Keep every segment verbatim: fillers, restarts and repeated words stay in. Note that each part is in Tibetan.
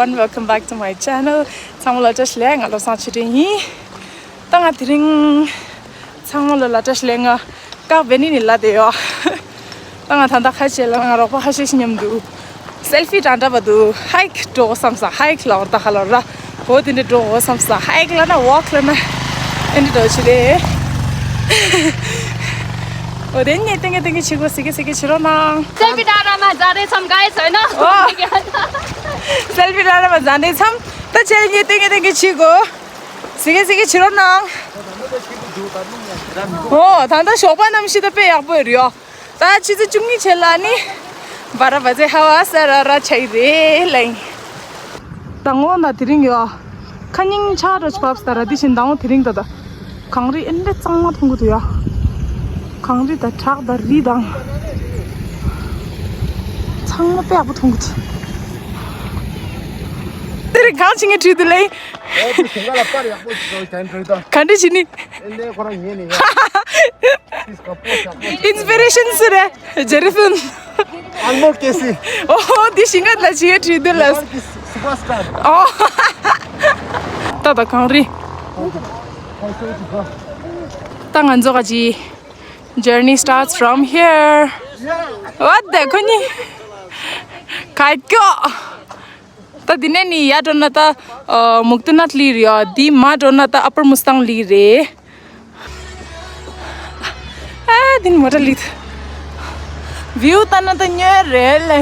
And welcome back to my channel. ཚང་མ་ལ་བཀྲ་ཤིས་བདེ་ལེགས། ང་བློ་བཟང་ཆོས་སྒྲོན་ཡིན། ད་ང་དེ་རིང་ཚང་མ་ལ་ལ་བཀྲ་ཤིས་བདེ་ལེགས། ང་བཀག་བེ་ནི་ནི་ལ་དེ་ཡོ། ད་ང་ད་ལྟ་ཁ་ཆེ་ལ་ང་རོགས་པ་ཁ་ཤས་ཤིག་མཉམ་དུ་སེལ་ཕི་འདྲ་འདྲ་བ་དུ་ཧའིག་འགྲོ་དགོས་བསམ་ས། ཧའིག་ལ་བར་ད་ཁ་ལོ་ར་བོ་དེ་འདྲ་འགྲོ་དགོས་བསམ་ས། ཧའིག་ལ་ན་ཝོག་ལ་ན་ཨེ་འདྲ་འགྲོ་ཆི་རེད། འོ་དེ་ནས་ཏེང་གེ་ཏེང་གེ་ཆི་གོ་སི་གེ་སི་གེ་ཆི་རོ་ནང་། སེལ་ཕི་འདྲ་འདྲ་མ་ཛ་རེ་ཚམ་ག་ཡི་ཚོད་ན། ཨོ། སེལ་ཕི་འདྲ་འདྲ་མ་ཛ་རེ་ཚམ། ད་ཆེ་ལ་ནས་ཏེང་གེ་ཏེང་གེ་ཆི་གོ་སི་གེ་སི་གེ་ཆི་རོ་ནང་། ཨོ་ད་ལྟ་ཞོགས་པ་གནམ་གཤིས་ད་དཔེ་ཡག་པོ་ཡོད་རེད་ཡོ། ད་ཆུ་ཚོད་བཅུ་གཉིས་ཆེད་ལ་ནི་བ་ར་བ་ཚེ་ཧ་བ་ས་ར་ར་ཆ་ཡི་རེད་ལེ། ད་ངོ་ན་དེ་རིང་ཡོ། ཁ་ཉིང་ཆ་རོ་ཆ་བབས་ས་ར་དེ་བཞིན་ད་ངོ་དེ་རིང་ད་ད། གངས་རི་ཨེ་འདྲ་གཙང་མ་མཐོང་གི་འདུག་ཡ། གངས་རི་དང་བྲག་དང་རི་དང་། ཚང་མ་དཔེ་ཡག་པོ་མཐོང་གི་འདུག། དེ་རིང་གངས་ཆེན་གྱི་ཁྲིད་དུ་ལེ། ཨོ་དེ་ཞིང་ཁ་ལ་པར་ཡག་པོ་ཞིག་འགྲོ་གྱང་འགྲོ་ད། ག་འདྲ་བྱེད་ནི། ཨེ་འདྲ་ཁོ་རང་ཉན་ནི་ཡ། ཨིན་སི་པི་རེ་ཤན་སུ་རེད། ཇེ་རི་ཕིན། ཨལ་མོ་ཀེ་སི། ཨོ་དེ་ཞིང་ཁ་ལ་ཇེ་ཁྲིད་དུ་ལ། སུ་པར་སི་ཊར། ཨོ། ད་ད་གངས་རི། ད་ང་ཚོ་ག་ཅི། Journey starts from here. What the ཁོ་གཉིས། ག་ཀྱོ། ད་འདི་ནས་ནི་ཡར་འགྲོ་ན་ད་ཨ་མུག་ཏུ་ནཱཐ་ལི་རེད། འདི་མར་འགྲོ་ན་ད་ཨ་པར་མུ་སི་ཏང་ལི་རེད། ཨ་འདི་ནི་མོ་ཊ་ལི། བིའུ་ལྟ་ན་ད་ཉོས་རེད་ལེ།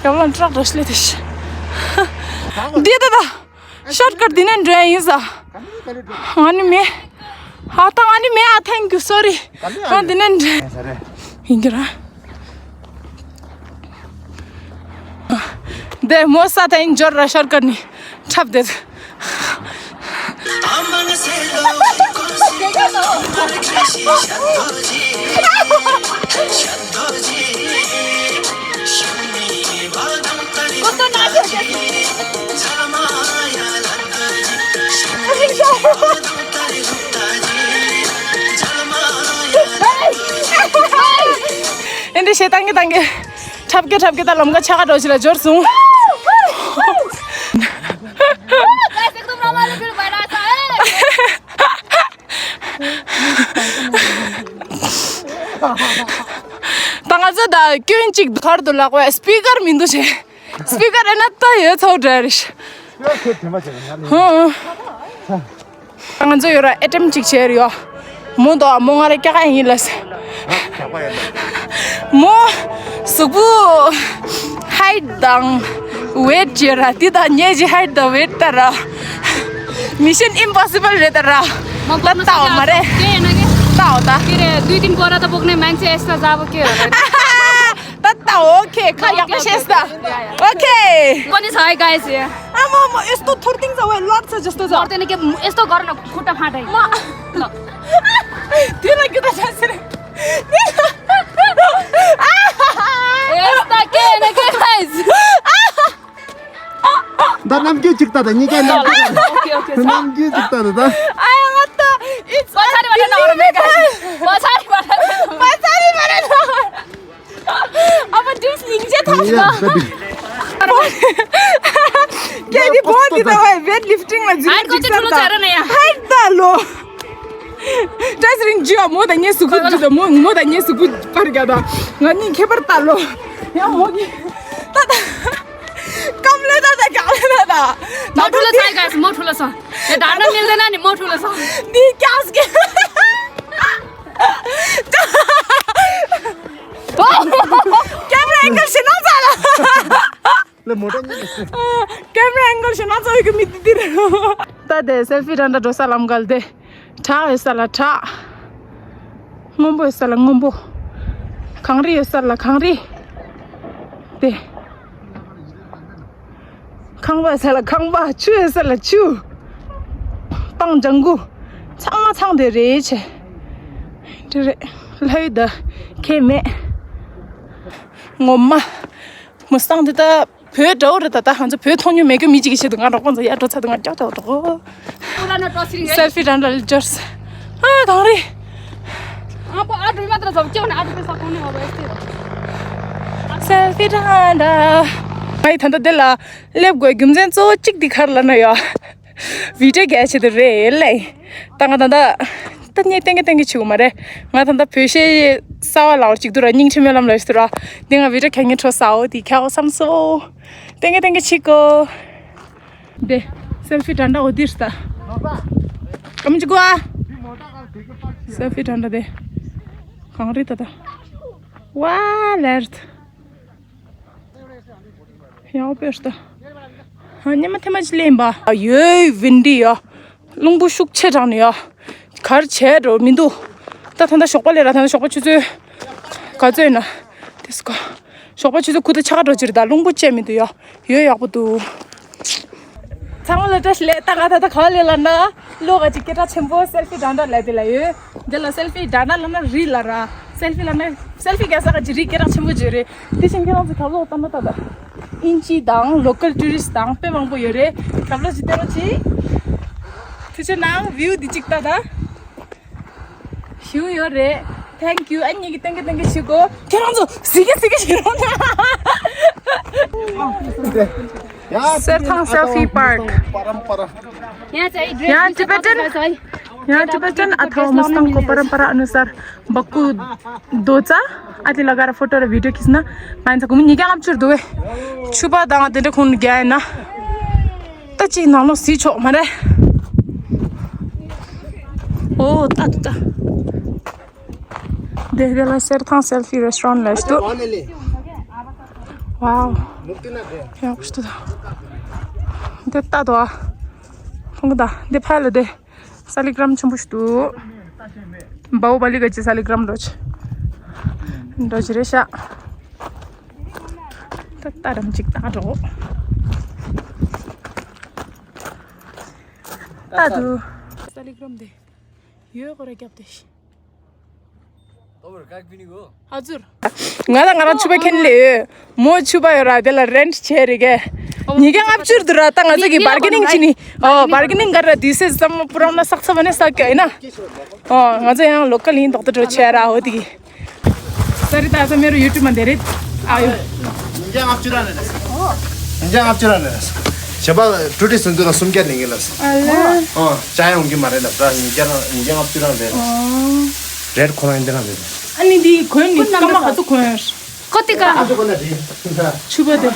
ཡག་ལ་ཊ་རག་འགྲོ་ཤི་ལེ་དེ་ཤི། འདི་ད་ད། ཤོར་ཀཊ་འདི་ནས་འགྲོ་ཡ་ཡིན་ས། ང་ནི་མེད། ཨ་ད་ང་ནི་མེད། ཨ་ཐེང་ཀྱུ་སོ་རི། ང་འདི་ནས་འགྲོ་ཡ་ཡིན་གྱི་ར། འདི་མོ་ས་ད་ཡིན་འབྱོར་ར་ཤོར་ཀཊ་ནི་འཁྲབ་བསྡད། ཨེ་འདི་ཞེ་སྡང་གི་སྡང་གི། འཁྲབ་ཀྱི་འཁྲབ་ཀྱི་ད་ལམ་ཁ་ཆག་འགྲོ་ཞིག་ལ་འབྱོར་སོང་། ད་ང་ཚོ་ད་སྐྱོན་གཅིག་གར་དུ་ལག་པའི་སི་པི་ཀར་མི་འདུག་ཞེས། སི་པི་ཀར་ཨེ་ན་ད་ཡོད་ཚོ་འདྲ་རེད། ཧུང་། ང་ཚོ་ཡོད་ར་ཨེ་ཊེམ་གཅིག་བྱས་རེད་ཡོ། མོ་འདུག་མོ་ང་ར་སྐྱག་ཡིན་ལ་ཟེར། མོ་གཟུགས་པོ་ཧའིཊ་དང་ཝེཊ་བྱས་ར་དེ་དང་ངེད་ཀྱི་ཧའིཊ་དང་ཝེཊ་ལྟར་ར། མི་ཤན་ཨིམ་པོ་སི་བལ་རེད་ད་ར། ད་ལྟ་འོ་མ་རེད། के होइन के? ད་འོ་ད། के रे दुई तिन बोरा त बोक्ने मान्छे यस्तो चाहिँ अब के होला र? ད་ད་ཨོ་ཁེ། ཁ་ཡག་པོ་ཤེས་ད། ཨོ་ཁེ། पनि छ है गाइस। आमा म यस्तो थोर्दिङ छ वे लड्छ जस्तो छ। गर्दैन के यस्तो गर न खुट्टा फाटै। ल। त्यो ल के त छ रे। यस्तो के होइन के गाइस। ད་ནམ་རྒྱུན་གཅིག་ལྟ་ད་ཉིས་ཀའི་ནམ་རྒྱུན། ओके ओके छ। ནམ་རྒྱུན་གཅིག་ལྟ་ད་ད། आया मत। It's पछाडिबाट नगर गाइस। पछाडिबाट। पछाडिबाट। अब ड्रिङ्क्स लिन्छ थाहा छ। या, द ड्रिङ्क। के दि बोन दि त भाइ वेट लिफ्टिङ मा जिम हाइट कति ठुलो छ र नयाँ? हाइट त लो। टाइस रिङ जियो म त नि सुकु जु त म म त नि सुकु पर ग द। ग नि खेपर त लो। या म नि त त कमले त त कमले त त म ठुलो छ गाइस म ठुलो छ। यो ढाड्न मिल्दैन नि म ठुलो छ। नि क्यास के क्यामेरा एङ्गल से नचाला। ल मोटा नि। क्यामेरा एङ्गल से नचाएको मिति दिएर। त दे सेल्फी डान्डा ढोसा लम्कल दे। ཁྲག་ཡོད་ས་ལ་ཁྲག་སྔོན་པོ་ཡོད་ས་ལ་སྔོན་པོ། གངས་རི་ཡོད་ས་ལ་གངས་རི། དེ། ཁང་པ་ཡོད་ས་ལ་ཁང་པ། ཆུ་ཡོད་ས་ལ་ཆུ། སྤང་ལྗང་གུ། ཚང་མ་ཚང་དེ་རེད་ཆེ། དེ་རེད། ལྷ་ཡུལ་ད་ཁེ་མེད། ངོ་མ། མུ་སི་ཏང་དེ་ད་བོད་འདྲ་བོ་རེད། ད་ད་ང་ཚོ་བོད་མཐོང་མྱོང་མེད་མཁན་མི་གཅིག་གི་ཆེད་དུ་ང་རོགས་པ་ཚོ་ཡར་འགྲོ་ཚར་དུས་ང་སྐྱོ་སྐྱོ་འགྲོ། སེལ་ཕི་རང་འདྲ་ལ་འབྱོར། ཨ་གངས་རི། आप आठ रुपये मात्र जाओ, क्यों ना आठ रुपये सा कौन है बाबा ऐसे? सेल्फी डांडा। ང་ཡི་ད་ལྟ་འདི་ལ་སླེབས་དགོས་རྒྱུ་མཚན་གཙོ་བོ་གཅིག་འདི་ག་རེ་ལབ་ན་ཡ། བི་ཌིའོ་རྒྱག་ཆེད་དུ་རེད་ལེ། ད་ང་ད་ལྟ་ད་ངས་གཏན་འཁེལ་གཏན་འཁེལ་བྱེད་དགོས་མ་རེད། ང་ད་ལྟ་བོད་གཞས་གསར་བ་ལ་བར་གཅིག་ཏུ་ར་སྙིང་ཁྲིམས་སྨོན་ལམ་ལ་ཞུ་དུ་ར། འདི་ང་བི་ཌིའོ་རྒྱག་མཁན་ཁྲོ་ས་འོ་དེ་ཁྱག་འོ་བསམ་སོ། གཏན་འཁེལ་གཏན་འཁེལ་བྱེད་དགོས། འདི་སེལ་ཕི་འདྲ་འདྲ་འོ་དེ་རེད་ད། ཀམ་ཅི་གོ་ཨ། སེལ་ཕི་འདྲ་འདྲ་དེ། གང་རེད་ད་ད། ཝ་ལེར། ཡང་པེར་ད། ཧ་ཉི་མ་ཐེ་མ་ཅི་ལེན་པ། ཡོའི་ཝིན་ཌི་ཡ། རླུང་བུ་ཤུགས་ཆེ་དྲགས་ནས་ཡ། གར་བྱས་འགྲོ་མི་འདུག་ད་ད་ལྟ་ཞོགས་པ་ལས་ར་ད་ལྟ་ཞོགས་པ་ཆུ་ཚོད། ག་ཚོད་ཡིན་ན། དེ་སུ་ག་ཞོགས་པ་ཆུ་ཚོད་དགུ་དང་ཕྱེད་ཀ་འགྲོ་ཅིར་ད་རླུང་བུ་བཅད་མི་འདུག་ཡ། ཡོད་ཡག་པོ་འདུག་ཚང་མ་ལ་བཀྲ་ཤིས་བདེ་ལེགས། ད་ང་ད་ལྟ་ག་པར་སླེབས་ལབ་ན། ལོ་ག་ཅིག་སྐད་གྲགས་ཆེན་པོ་སེལ་ཕི་འདྲ་འདྲ་ལབ་དེ་ལ་ཡོད། འདི་ལ་སེལ་ཕི་འདྲ་འདྲ་ལབ་ན་རི་ལ་ར། སེལ་ཕི་ལབ་ན་སེལ་ཕི་རྒྱག་ས་ག་ཅིག་རི་སྐད་གྲགས་ཆེན་པོ་བརྗོད་རེད། དེ་བཞིན་ཁྱེད་རང་ཚོ་ག་ལོག་བཏང་ན་ད་ད། ཨིན་ཇི་དང་ལོ་ཀལ་ཊུ་རི་སི་དང་དཔེ་མང་པོ་ཡོད་རེད། ག་ལོག་ཅིག་བལྟས་རོགས་གྱིས། ཐུགས་རྗེ་གནང་། བིའུ་འདི་གཅིག་ལྟ་ད། ཞུ་ཡོད་རེད། Thank you། ཨ་ཉིད་ཀྱི་ཏན་གི་ཏན་གི་ཞུ་གོ། ཁྱེད་རང་ཚོ་ཟི་གི་ཟི་གི་ཞུ་རོགས་གནང་། གསེར་ཐང་སེལ་ཕི་པར་ཀ། ཡང་ཊི་བེ་ཊན། ཡང་ཊི་བེ་ཊན། ཨ་ཐོ་མུ་སྟང་གོ་པ་རམ་པ་ར་ཨ་ནུ་སར་བ་ཀུ་རྡོ་རྩ། ཨ་དེ་ལ་ག་ར་ཕོ་ཊོ་ར་བི་ཌིའོ་ཁྱེར་ན། ང་ཡིན་ཚ་གོ་མི་ཉིས་བརྒྱ་ལྔ་བཅུ་ར་འདུག་བས། ཕྱུ་པ་དང་དེ་འདྲ་ཁོང་རྒྱ་ཡིན་ན། ད་ཅིག་ནང་ལོགས་ཟི་ཆོག་མ་རེད། ཨོ་ད་ད་ད། འདི་འདི་ལ་གསེར་ཐང་སེལ་ཕི་རེ་སི་ཊོ་རན་ལ་ཞུ། ཝའོ། ཡག་པོ་ཞིག་འདུག་འདི་ལྟ་དོ། ཕུང་གི་ད་འདི་ཕ་ལ་འདི། ས་ལི་གྲམ་ཆེན་པོ་ཞིག་འདུག་བའུ་བ་ལི་ག་ཅི་ས་ལི་གྲམ་འགྲོ་ཆེ། འགྲོ་ཆེ་རེད་ཤག་ད་ལྟ་རམ་ཅིག་ད་འགྲོ། ད་དུ། ས་ལི་གྲམ་འདི། ཡོད་ཁོ་ར་རྒྱབ་དེ་ཤི། ཨ་ཙུར། ང་ལ་ང་རང་ཕྱུ་པ་ཁྱེར་ལེ། མོ་ཕྱུ་པ་ཡོད་ར་དེ་ལ་རེན་ཊི་བྱས་རེད་གས། ཉིས་བརྒྱ་ལྔ་བཅུ་ར་འདུག་ར། ད་ང་ཚོ་གི་བར་གེ་ནིང་བྱེད་ནི། ཨོ་བར་གེ་ནིང་ག་ར་དུས་ཚོད་ཙམ་པུ་རམ་ན་བསགས་ཚ་བ་ནས་བསགས་ཀྱི་ཡིན་ན། ཨོ་ང་ཚོ་ཡང་ལོ་ཀལ་ཡིན་མདོག་ཏུ་འགྲོ་བྱས་ར་འོ་དེ་གི། ས་རི་ད་ས་མེ་རུ་ཡུ་ཊུབ་མ་འདེ་རེད། ཨ་ཡོ། ཉིས་བརྒྱ་ལྔ་བཅུ་ར་ལས་ལས། ཉིས་བརྒྱ་ལྔ་བཅུ་ར་ལས་ལས། གཞན་པ་ཊུ་རི་སི་ཚོ་ལ་སུམ་བརྒྱ་ལེན་གི་ལས། ཨ་ལ། ཨོ་ཅ་ཡོང་གི་མ་རེད་ལ་ད་ཉིས་བརྒྱ་ཉིས་བརྒྱ་ལྔ་བཅུ་ར་ལས་ལས། རེད་ཁོ་རང་འདི་རང་རེད། ཨ་ནི་འདི་གོན་ནི་སྐར་མ་ག་ཚོད་གོན། ཁོ་ཏི་ཀ། ཨ་ཚོ་གོན་ན་འགྲིག་ཕྱུ་པ་དེ།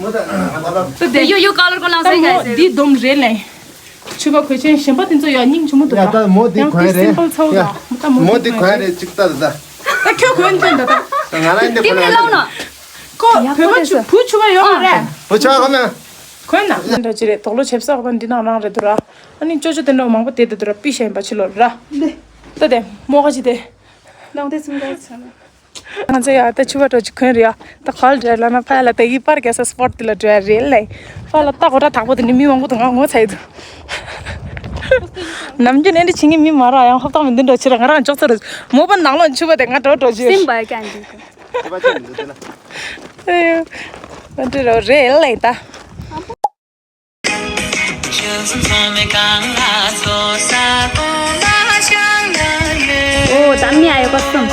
མོ་ད་ང་ལ། ད་དེ་ཡོ་ཡོ་ཀ་ལར་གོན་ལ་ད་ཟེར་མོ་ག་ཟེར། འདི་སྡོམ་རེད་ལེ། ཕྱུ་པ་གོས་ཆེན་གཞན་པ་དེ་ཚོ་ཡ་སྙིང་རྗེ་མོ་འདུག་ཡ་ད་མོ་འདི་ཡང་གོན་དེ་རེད། སིམ་པལ་ཚ་བོ་ཡ་འདུག་ད་མོ་མོ་འདི་འདི་གོན་གོན་རེད་ཅིག་ད་ད་ད། ད་ཁྱོད་གོན་ཐོན་ད་ད། ད་ང་རང་འདི་དེ་གོན་མེད་ལ་ལབ་ན། ཁོ་བོད་པ་ཆུ་བུ་ཕྱུ་པ་ཡོད་མ་རེད། བུ་ཆུ་པ་གོན་ན། གོན་ན། འདྲ་ཅི་རེད་དོག་ལོ་བྱེད་ས་ག་པ་འདི་ནང་རང་རེད་འདུག་ར། ཨ་ནི་ཅོ་ཅོ་དེ་འདྲ་མང་པོ་དེ་དེ་འདུག་ར་པི་ཤ་ཡིན་པ་ཕྱི་ལོགས་ར། ད་དེ་མོ་ག་ཅི་དེ། ནང་དེ་ཚུན་ད་ཚ་ན། ང་ཚོ་ཡ་ད་ཕྱུ་པ་འགྲོ་ཅིག་གོན་རེད་ཡ། ད་ག་ལ་འགྲོ་ལབ་ན་ཕ་ཡ་ལ་ད་ཡི་པར་རྒྱག་ས་སི་པོ་ཊི་དེ་ལ་འགྲོ་ཡ་རེད་ལེ། ཕ་ལ་ད་གོ་ཁྲ་དག་པོ་དེ་ནི་མི་མང་པོ་དང་ང་ངོ་ཚ་ཡི་འདུག་ནམ་རྒྱུན་ཨེ་འདྲ་བྱེད་མཁན་མི་མང་ར་ཡང་ཧོབ་ཐང་མི་འདི་འགྲོ་ཕྱིར་ང་རང་ཅོག་ཙེ་རུ་མོ་པ་ནང་ལོགས་ཕྱུ་པ་དེ་ང་འགྲོ་འགྲོ་ཕྱིར། སེམས་པ་ཀྱང་འདུག་ཨེ་ཡོ། ང་འདྲ་རོ་རེད་ལེ་ད། ཨོ་ད་མི་ཨ་ཡོ་ག་སོང་།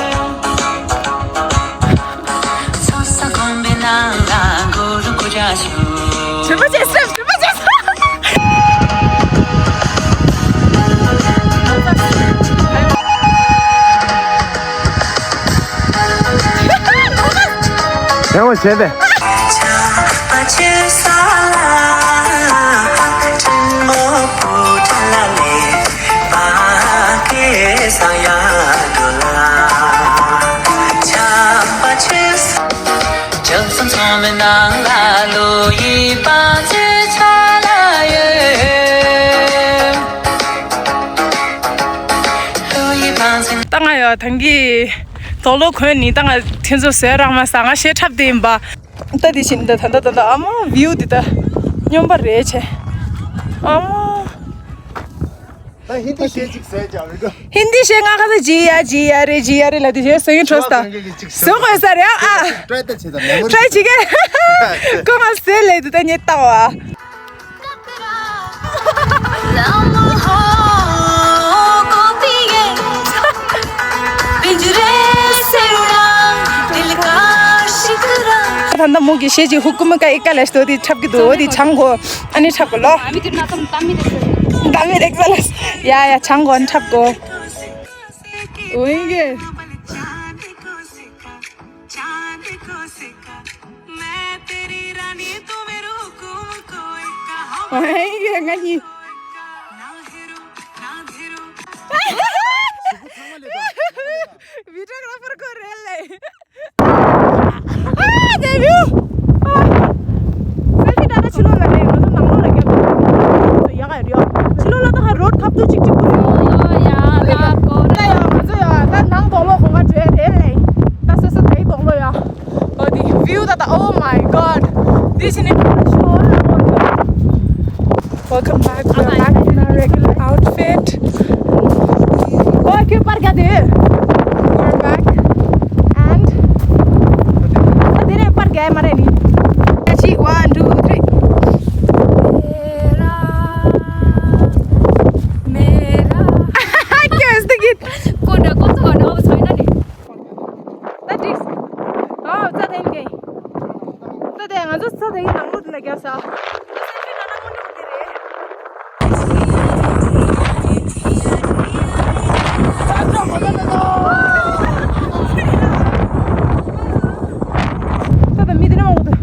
བྱེད་པ་བྱེད་སེམས་བྱེད་པ་བྱེད་སེམས། ཡང་བ་བྱས་ཏེ། ད་ང་ཡོད་ཐང་གི་དོག་ལོ་གོན་ནི་ད་ང་ཐེན་ཚོ་ཟས་རག་མ་ས་ང་ཤེས་འཁྲབ་དེ་ཡིན་པ། ད་དེ་བཞིན་ད་ད་ད་ད་ཨ་མ་བིའུ་དེ་ད་སྙོམས་པ་རེད་ཆེ། ཨ་མ། ད་ཧིན་དི་གཞས་ཅིག་ཟས་ཀྱང་རེད་ག་ཧིན་དི་གཞས་ང་ཁ་ས་ཇི་ཡ་ཇི་ཡ་རེ་ཇི་ཡ་རེ་ལ་དེ་གཞས་ཟ་ཡིན་འཕྲོ་ས། ཟ་དགོས་ས་རེད་ཨ། ཊ་རའི་ད་བྱེད་དང་མེ་མོ་ཊ་རའི་བྱེད་ཀྱི། ཁོ་ང་ཟས་ལས་དེ་ད་ཉེ་ལྟ་བ། མོ་གི་ཤེས་ཀྱི་ཧུ་ཀུ་མི་ཀ་ཨི་ཀ་ལས་ཏོ་དེ་འཁྲབ་ཀྱི་འདུག་འོ་དེ་ཆང་གོ། ཨ་ནི་འཁྲབ་གོ་ལོ། ད་མི་དེ་ན་ཙམ་ད་མི་དེ་ཟེར། ད་མི་དེ་ཀ་ལས། ཡ་ཡ་ཆང་གོ་ཨ་ནི་འཁྲབ་གོ། འོ་ཡིན་གི། འོ་ཡིན་གི་ང་གཉིས། བི་ཌི་ཡོ་གྷ་ར་ཕར་ཁོ་རེད་ལེ། ཨ་དེ་བིའུ། ཨ། སེལ་ཕི་ད་ལྟ་ཕྱི་ལོགས་ལ་རེད། ང་ཚོ་ནང་ལོགས་ལ་རྒྱབ་ཡག་ཡོད་རེད་ཡོད། ཕྱི་ལོགས་ལ་ད་ཧ་རོ་ཌི་ཁ་ཐུག་ཅིག་ཅིག་པོ་ཡོད། ཡོད་ཡ་ལ་གོ་ད་ཡ་ང་ཚོ་ཡ་ད་ནང་དོག་ལོག་གོང་ང་འགྲོ་ཡ་རེད་ལེ། ད་སོ་སོ་དེའི་དོག་ལོག་ཡ། ཨོ་དེ་བིའུ་ད་ད། Oh my God, this is an show. Welcome back. We're back in our regular outfit. ཁྱོད་པར་རྒྱག་དེ། We're back and ད་དེ་ནས་པར་རྒྱག་མ་རེད་ནི། གཅིག one, two, three. ཁྱོད་ཟེར་གི། ཀོ་འདྲ་ཀོ་ཚོ་འདྲ་བ་ཚོ་ཡིན་ན་ནི། ད་འགྲིག་ཨོ་རྩྭ་ཐང་གི། རྩྭ་ཐང་ང་ཚོ་རྩྭ་ཐང་གི་ནང་ལོགས་འདི་ལ་རྒྱག་ས། ད་ད་མི་དེ་ནས་མང་པོ་འདུག་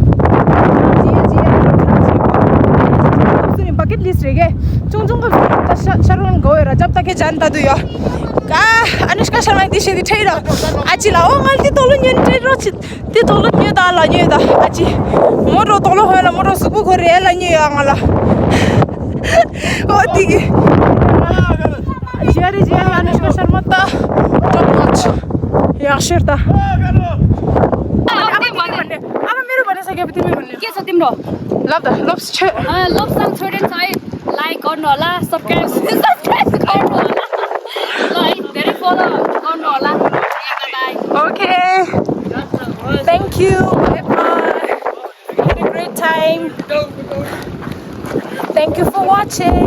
ཇི་ཡ་ཇི་ཡ་ཇི་ཡ་ཇི་ཡ། སྐབས་སུ་ནི་བྷ་ཀེཊ་ལིསཊ་རེད་གི། ཆུང་ཆུང་སྐབས་སུ་ད་ཤ་ཤ་རོན་གོ་ཝེ་ར་ཇབ་ད་ཁེ་ཇན་ད་དུ་ཡོད། ཀ་ཨ་ནུཤ་ཀ་ཤར་མ་དེ་ཤེས་དེ་ཁྲེལ་ར། ཨ་ཅི་ལ་འོ་ང་དེ་དོག་ལོ་ཉན་ཁྲེལ་རོ་ཆི། དེ་དོག་ལོ་ཉོས་ད་ལ་ཉོས་ད་ཨ་ཅི། མོ་རོ་དོག་ལོ་ཧོན་ལ་མོ་རོ་གཟུགས་པོ་ཁོ་རེ་ལ་ཉོས་ཡ་ང་ལ། ཨོ་དེ་གི། ཇི་ཡ་རི་ཇི་ཡ་རི་ཨ་ནུཤ་ཀ་ཤར་མ་ད། ཊོབ་ནོཆ། ཡག་ཤོས་ད། ཨ་མ་མི་རུ་བ་ནས། ཨ་མ་མི་རུ་བ་ནས་ས་རྒྱབ་དེ་མི་བ་ནས། སྐད་ཆ་དེ་མི་རོ། ལབ་ད་ལོབས་ཆེ། ཨ་ལོབས་སང་ཆོས་ཏེ་ཚའི། ལའིཀ་གོ་ནོ་ལ། སབ་སི་ཀ་རའིབ་སབ་སི་ཀ་རའིབ་གོ་ནོ་ལ། ལའིཀ་དེ་རེ་ཕོ་ལོ་གོ་ནོ་ལ། Okay. Thank you. Bye bye. Had a great time. Thank you for watching.